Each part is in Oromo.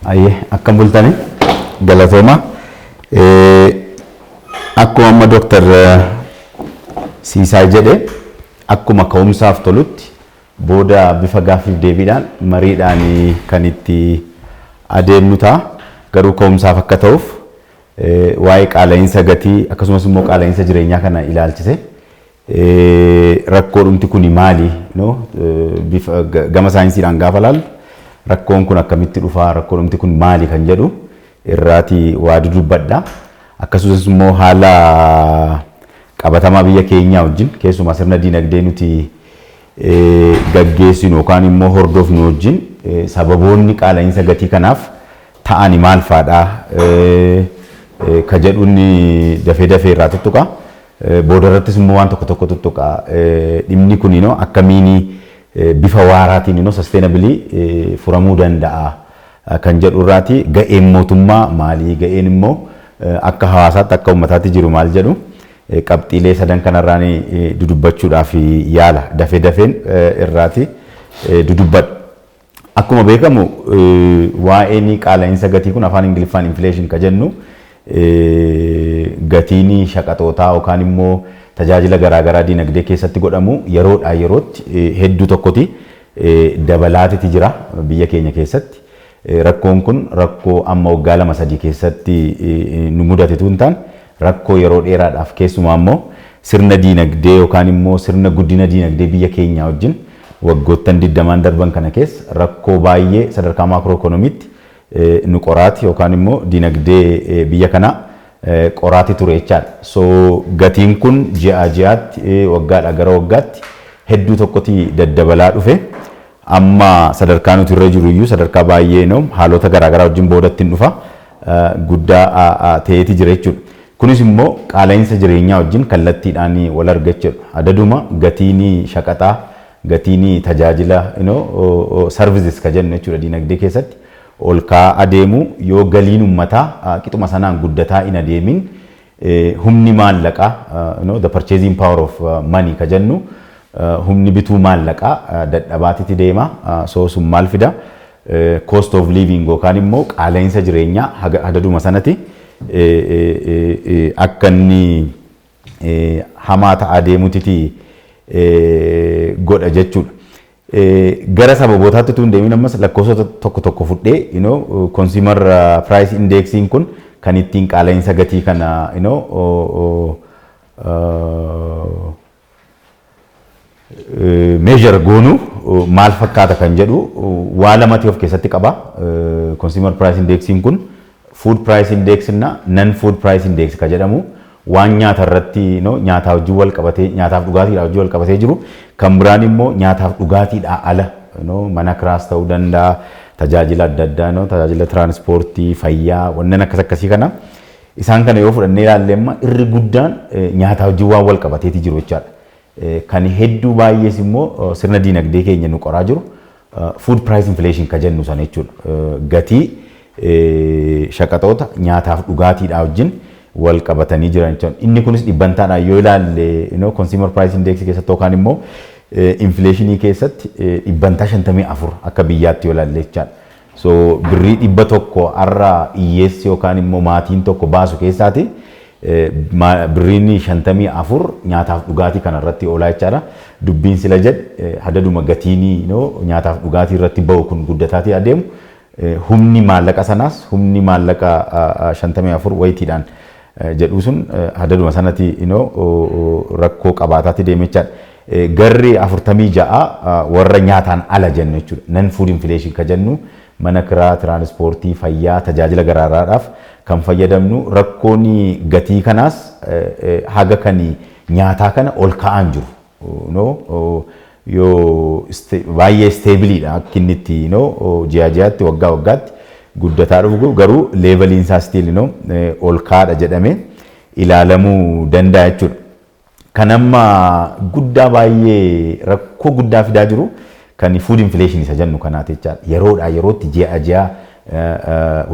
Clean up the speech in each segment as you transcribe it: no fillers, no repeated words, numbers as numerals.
Ayyee, akkam bultanii? Galatooma. Akkuma amma Dooktar Siisaay jedhe, akkuma ka'umsaaf tolutti booda bifa gaaffiif deebiidhaan mariidhaan kan itti adeemnu ta'a. Garuu ka'umsaaf akka ta'uuf waa'ee qaala'insa gatii akkasumas immoo qaala'insa jireenyaa kana ilaalchise rakkoodhumti kuni maali, no, bifa gama saayinsiidhaan gaafa laallu rakkoon kun akkamitti dhufaa, rakkoodhumti kun maali kan jedhu irraati waa dudubbadha. Akkasumas immoo haala qabatamaa biyya keenyaa wajjin, keessumaa sirna diinagdee nuti gaggeessinu yookaan immoo hordofnu wajjin, sababoonni qaala'insa gatii kanaaf ta'ani maal faadha ka jedhuun dafee dafee irraa tuttuqa. Booda irrattis immoo waan tokko tokko tuttuqa. Dhimmi kun akkamiin bifa waaraatiin sustainably furamuu danda'a kan jedhu irraati, ga'een mootummaa maalii, ga'een immoo akka hawaasaatti, akka uummataatti jiru maal jedhu, qabxiilee sadan kanarraan dudubbachuudhaaf yaala, dafee dafeen irraati dudubbadha. Akkuma beekamu, waa'een qaala'insa gatii kun, afaan Ingiliffaan inflation ka jennu, gatiin shaqaxootaa yookaan immoo tajaajila garaagaraa diinagdee keessatti godhamu yeroodhaa yerootti hedduu tokkoti dabalaatiti jira biyya keenya keessatti. Rakkoon kun rakkoo amma waggaa 2-3 keessatti nu mudatetu hin taane, rakkoo yeroo dheeraadhaaf keessumaa immoo sirna diinagdee yookaan immoo sirna guddina diinagdee biyya keenyaa wajjin waggoottan 20n darban kana keessa rakkoo baay'ee sadarkaa macro economytti nu qoraati yookaan immoo diinagdee biyya kanaa qoraati ture jechaadha. So gatiin kun ji'a ji'aatti, waggaadhaa gara waggaatti hedduu tokkotti daddabalaa dhufe. Amma sadarkaa nuti irra jiru iyyuu sadarkaa baay'ee haalota garaagaraa wajjin boodatti hin dhufa guddaa ta'eeti jira jechuudha. Kunis immoo qaala'insa jireenyaa wajjin kallattiidhaan wal argachuudha. Adaduma gatiin shaqaxaa, gatiin tajaajila, services ka jennu jechuudha, diinagdee keessatti ol ka'aa adeemu, yoo galiin uummataa qixuma sanaan guddataa hin adeemin, humni maallaqaa, the purchasing power of money ka jennu, humni bituu maallaqaa dadhabaatitti deema. So sun maal fida? Cost of living yookaan immoo qaala'insa jireenyaa hadaduma sanatti akka inni hamaa ta'aa deemutiti godha jechuudha. Gara sababootaatti tun deemin, ammas lakkoofsota tokko tokko fudhee, consumer price indexiin kun kan ittiin qaala'insa gatii kana measure goonu maal fakkaata kan jedhu waa lamati of keessatti qaba. Consumer price indexiin kun food price index na non food price index ka jedhamu, waan nyaata irratti, nyaataa wajjin wal qabatee, nyaataaf dhugaatiidhaa wajjin wal qabatee jiru, kan biraan immoo nyaataaf dhugaatiidhaa ala, mana kiraas ta'uu danda'a, tajaajila adda addaa, tajaajila tiraanspoortii, fayyaa, wanneen akkas akkasii kana. Isaan kana yoo fudhannee ilaalle, amma irri guddaan nyaataa wajjin waan wal qabateeti jiru jechaadha. Kan hedduu baay'ees immoo sirna diinagdee keenya nu qoraa jiru food price inflation ka jennu sana jechuudha. Gatii shaqaxoota nyaataaf dhugaatiidhaa wajjin wal qabatanii jiran jechuudha. Inni kunis dhibbantaadhaan yoo ilaalle, consumer price index keessatti yookaan immoo inflationii keessatti 54% akka biyyaatti yoo ilaalle jechaadha. So birrii 100 har'a hiyyeessi yookaan immoo maatiin tokko baasu keessaati birriin 54 nyaataaf dhugaatii kana irratti oolaa jechaadha. Dubbiin sila jedhe, hadaduma gatiin nyaataaf dhugaatii irratti ba'u kun guddataatii adeemu, humni maallaqa sanaas, humni maallaqa 54 wayitiidhaan jedhu sun, hadaduma sanatti rakkoo qabaataatti deeme jechaadha. Garri 46 warra nyaataan ala jennu jechuudha. Non food inflation ka jennu, mana kiraa, tiraanspoortii, fayyaa, tajaajila garaagaraadhaaf kan fayyadamnu, rakkoon gatii kanaas haga kan nyaataa kana ol ka'aan jiru. Yoo baay'ee stableiidha akka inni itti ji'a ji'aatti, waggaa waggaatti guddataa dhufu, garuu leveliin isaa still ol ka'aadha jedhamee ilaalamuu danda'a jechuudha. Kan amma guddaa baay'ee rakkoo guddaa fidaa jiru kan food inflation isa jennu kanaati jechaadha. Yeroodhaa yerootti, ji'a ji'a,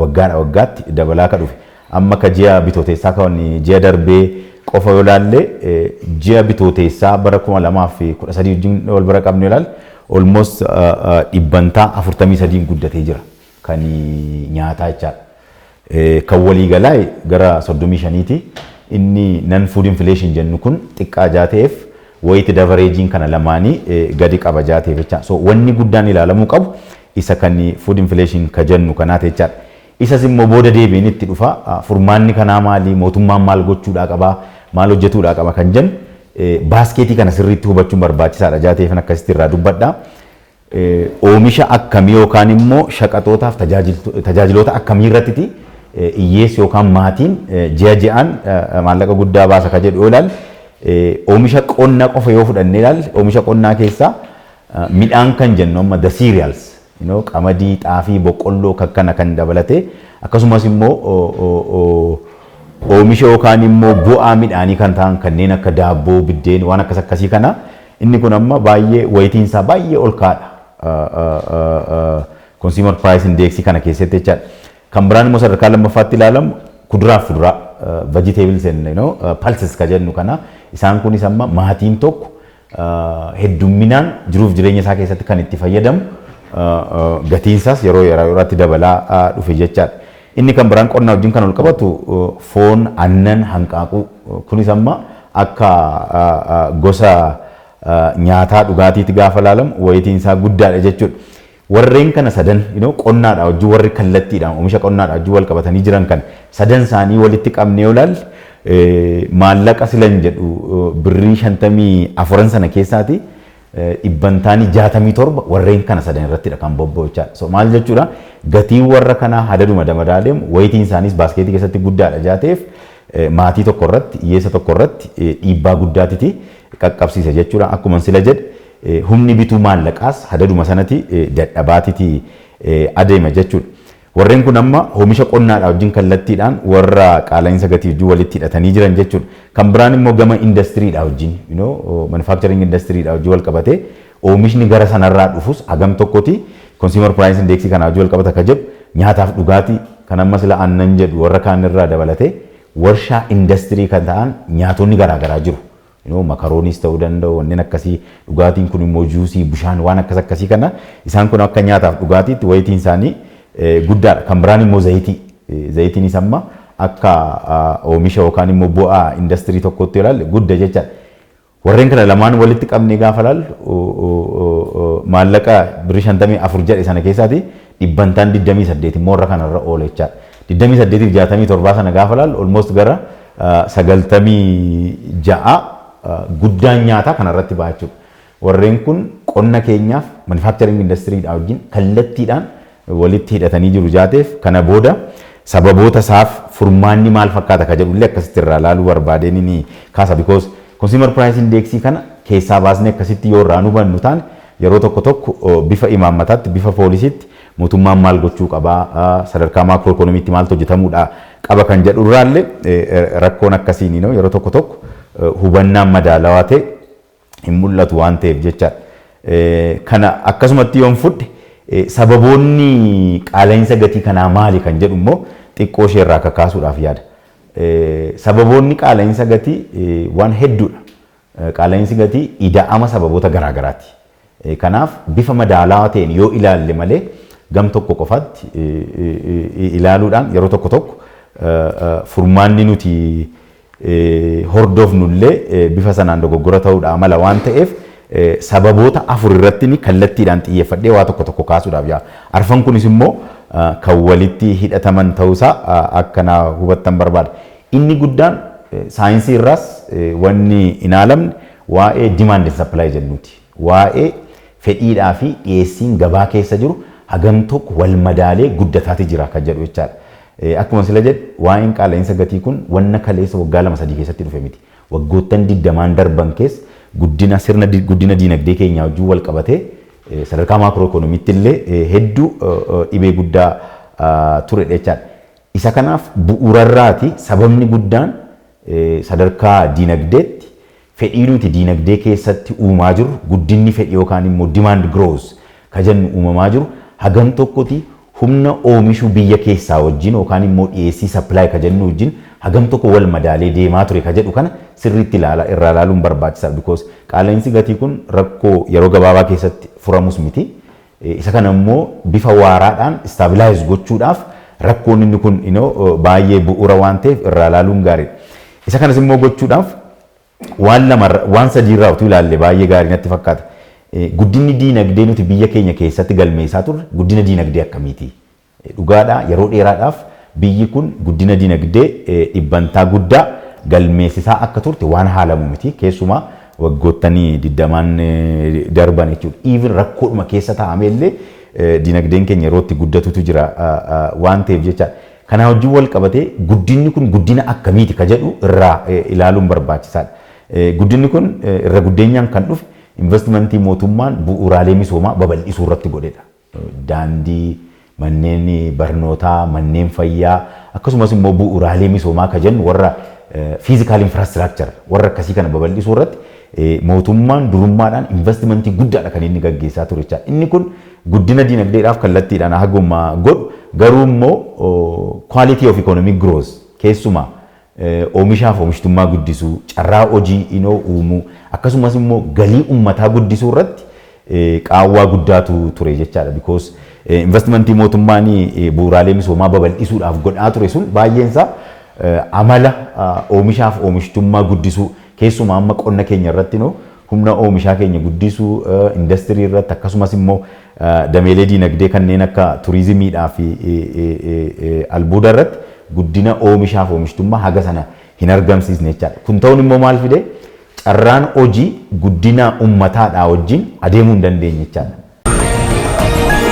waggaadha waggaatti dabalaa ka dhufe. Amma ka ji'a bitooteessaa kan ji'a darbee qofa yoo ilaalle, ji'a bitooteessaa bara 2013 wajjin wal bira qabnu ilaalle, almost 43% guddatee jira. kan nyaataa jechaadha. Kan waliigalaa gara 35ti. Inni non food inflation jennu kun xiqqaa jaa ta'eef weighted averaging kana lamaanii gadi qaba jaa ta'eef jecha. So wanni guddaan ilaalamuu qabu isa kan food inflation ka jennu kanaati jechaadha. Isas immoo booda deebiin itti dhufa. Furmaanni kanaa maali? Mootummaan maal gochuudhaa qabaa? Maal hojjetuudhaa qaba kan jennu basketii kana sirriitti hubachuun barbaachisaadha jaa ta'eef akkasitti irraa dubbadha. Oomisha akkamii yookaan immoo shaqaxootaaf tajaajiloota akkamii irrattiti hiyyeessi yookaan maatiin ji'a ji'aan maallaqa guddaa baasa ka jedhu yoo ilaalle, oomisha qonnaa qofa yoo fudhannee ilaalle, oomisha qonnaa keessaa midhaan kan jennu amma the cereals, qamadii, xaafii, boqqolloo kakkana kan dabalatee, akkasumas immoo oomisha yookaan immoo bu'aa midhaanii kan ta'an kanneen akka daabboo, biddeen, waan akkas akkasii kana, inni kun amma baay'ee wayitiin isaa baay'ee ol ka'aadha. Consumer price index kana keessatti jechaadha. Kan biraan immoo sadarkaa lammaffaatti ilaalamu kuduraa fi fuduraa, vegetables and pulses ka jennu kana. Isaan kunis amma maatiin tokko heddumminaan jiruuf jireenya isaa keessatti kan itti fayyadamu, gatiinsaas yeroo yerootti dabalaa dhufe jechaadha. Inni kan biraan qonnaa wajjin kan ol qabatu foon, aannan, hanqaaquu, kunis amma akka gosa nyaataa dhugaatiitti gaafa ilaalamu wayitiin isaa guddaadha jechuudha. Warreen kana sadan qonnaadha wajjin warri kallattiidhaan oomisha qonnaadha wajjin wal qabatanii jiran kan sadan isaanii walitti qabnee yoo ilaalle, maallaqa silan jedhu birrii 54 sana keessaati dhibbantaanii 67 warreen kana sadan irrattidha kan bobba'u jechaadha. So maal jechuudha? Gatiin warra kanaa hadaduma dabalaa deemu, wayitiin isaaniis basketii keessatti guddaadha jaa ta'eef maatii tokko irratti, hiyyeessa tokko irratti dhiibbaa guddaatiti qaqqabsiisa jechuudha. Akkuma sila jedhe, humni bituu maallaqaas hadaduma sanatti dadhabaatiti adeema jechuudha. Warreen kun amma oomisha qonnaadhaa wajjin kallattiidhaan warra qaala'insa gatii wajjin walitti hidhatanii jiran jechuudha. Kan biraan immoo gama indastiriidhaa wajjin, manufacturing indastiriidhaa wajjin wal qabatee oomishni gara sanarraa dhufus hagam tokkoti consumer price index kanaa wajjin wal qabata ka jedhu, nyaataaf dhugaatii kan amma sila aannan jedhu warra kaan irraa dabalatee warshaa indastirii kan ta'an nyaatonni garaagaraa jiru. Makarooniis ta'uu danda'u, wanneen akkasii, dhugaatiin kun immoo juusii, bishaan, waan akkas akkasii kana, isaan kun akka nyaataaf dhugaatiitti wayitiin isaanii guddaadha. Kan biraan immoo zayitii. Zayitiinis amma akka oomisha yookaan immoo bu'aa indastirii tokkotti ilaalle gudda jechaadha. Warreen kana lamaan walitti qabnee gaafa ilaallu, maallaqa birrii 54 jedhe sana keessaati dhibbantaan 28 immoo warra kanarra oola jechaadha. 28 fi 67 sana gaafa ilaallu, almost gara 96 guddaan nyaataa kanarratti ba'a jechuudha. Warreen kun qonna keenyaaf manufacturing industryidhaa wajjin kallattiidhaan walitti hidhatanii jiru jaateef, kana booda sababoota isaaf furmaanni maal fakkaata ka jedhullee akkasitti irraa ilaaluu barbaadeen ni kaasa, because consumer price index kana keessaa baasnee akkasitti yoo irraa hubannu taane, yeroo tokko tokko bifa imaammataatti, bifa policyitti mootummaan maal gochuu qabaa, sadarkaa macro economyitti maaltu hojjetamuudha qaba kan jedhu irraallee rakkoon akkasiin yeroo tokko tokko hubannaan madaalawaa ta'e hin mul'atu waan ta'eef jechaadha. Kana akkasumatti yoon fudhe, sababoonni qaala'insa gatii kanaa maali kan jedhu immoo xiqqoo ishee irraa kakaasuudhaaf yaada. Sababoonni qaala'insa gatii waan hedduudha. Qaala'insi gatii ida'ama sababoota garaagaraati. Kanaaf bifa madaalawaa ta'een yoo ilaalle malee gam tokko qofaatti ilaaluudhaan yeroo tokko tokko furmaanni nuti hordofnullee bifa sanaan dogoggora ta'uudhaa mala waan ta'eef, sababoota afur irratti kallattiidhaan xiyyeeffadhee waa tokko tokko kaasuudhaaf yaa. Arfan kunis immoo kan walitti hidhataman ta'uusaa akka na hubattan barbaada. Inni guddaan saayinsii irraas wanni hin haalamne waa'ee demand and supply jennuuti. Waa'ee fedhiidhaa fi dhiyeessiin gabaa keessa jiru hagam tokko wal madaalee guddataati jira kan jedhu jechaadha. Akkuma sila jedhe, waa'een qaala'insa gatii kun wanna kaleessa waggaa 2 3 keessatti dhufe miti. Waggoottan 20n darban keessa guddina sirna guddina diinagdee keenyaa wajjin wal qabatee sadarkaa macro economyitti illee hedduu dhibee guddaa ture jechaadha. Isa kanaaf bu'uurarraati sababni guddaan sadarkaa diinagdeetti fedhii nuti diinagdee keessatti uumaa jirru, guddinni fedhii yookaan immoo demand growth ka jennu uumamaa jiru hagam tokkoti humna oomishuu biyya keessaa wajjin yookaan immoo dhiyeessii, supply ka jennu wajjin hagam tokko wal madaalee deemaa ture ka jedhu kana sirriitti ilaala irraa ilaaluun barbaachisaadha, because qaala'insi gatii kun rakkoo yeroo gabaabaa keessatti furamus miti. Isa kana immoo bifa waaraadhaan stabilize gochuudhaaf rakkoon inni kun baay'ee bu'uura waan ta'eef irraa ilaaluun gaariidha. Isa kanas immoo gochuudhaaf waan lama, waan sadiirraa utuu ilaalle baay'ee gaarii natti fakkaata. Guddinni diinagdee nuti biyya keenya keessatti galmeessaa turre guddina diinagdee akkamiiti? Dhugaadhaa, yeroo dheeraadhaaf biyyi kun guddina diinagdee dhibbantaa guddaa galmeessisaa akka turte waan haalamu miti. Keessumaa waggoottanii 20n darban jechuudha. Even rakkoodhuma keessa taa'ame illee diinagdeen keenya yeroo itti guddatutu jira waan ta'eef jecha. Kana wajjin wal qabatee guddinni kun guddina akkamiiti ka jedhu irraa ilaaluun barbaachisaadha. Guddinni kun irra guddeenyaan kan dhufe investimentii mootummaan bu'uuraalee misoomaa babal'isuu irratti godhedha. Daandii, manneen barnootaa, manneen fayyaa, akkasumas immoo bu'uuraalee misoomaa ka jennu warra physical infrastructure warra akkasii kana babal'isuu irratti mootummaan durummaadhaan investimentii guddaadha kan inni gaggeessaa ture jechaadha. Inni kun guddina diinagdeedhaaf kallattiidhaan haguma godhu, garuu immoo quality of economic growth, keessumaa oomishaaf oomishtummaa guddisuu, carraa hojii inoo uumuu, akkasumas immoo galii uummataa guddisuu irratti qaawwaa guddaatu ture jechaadha. Because investimentii mootummaan bu'uuraalee misoomaa babal'isuudhaaf godhaa ture sun baay'een isaa amala oomishaaf oomishtummaa guddisuu, keessumaa amma qonna keenya irratti humna oomishaa keenya guddisuu, industirii irratti, akkasumas immoo dameelee diinagdee kanneen akka turizimiidhaa fi albuuda irratti guddina oomishaaf oomishtummaa haga sana hin argamsiisne jechaadha. Kun ta'uun immoo maal fide? Carraan hojii guddina uummataadhaa wajjin adeemuu hin dandeenye jechaadha.